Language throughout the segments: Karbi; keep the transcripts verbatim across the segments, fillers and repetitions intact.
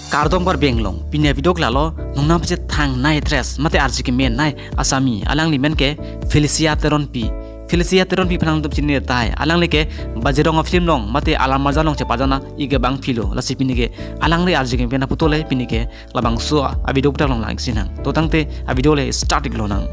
Kardom kardom along, pini avideo ke lalo, nongnam pachethangnei actress, mate arje kemenei asami, alangli men ke Felicia Teronpi. Felicia Teronpi aphan nangtum chini tahai, alangli ke Bajirong a-film along, mate Alam Arjan along chepajana ik abang philo, lasi pini ke alangli arje kemen aphuthak le pini ke labangso avideo aphuthak along lang-ik sinang. To tangte avideo le start iklonang.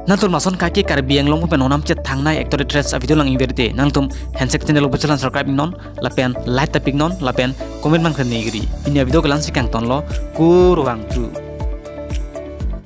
Nangtum lason kaki Karbi Anglong pen nongnam pachethangnei actor actress avideo lang-ik verte, nangtum handshake channel lo puchelan subscribe iknon, lapen like ta pi iknon, lapen comment mang kren nigri. Pini avideo ke la-ansi kangtonlo, kurvangthu.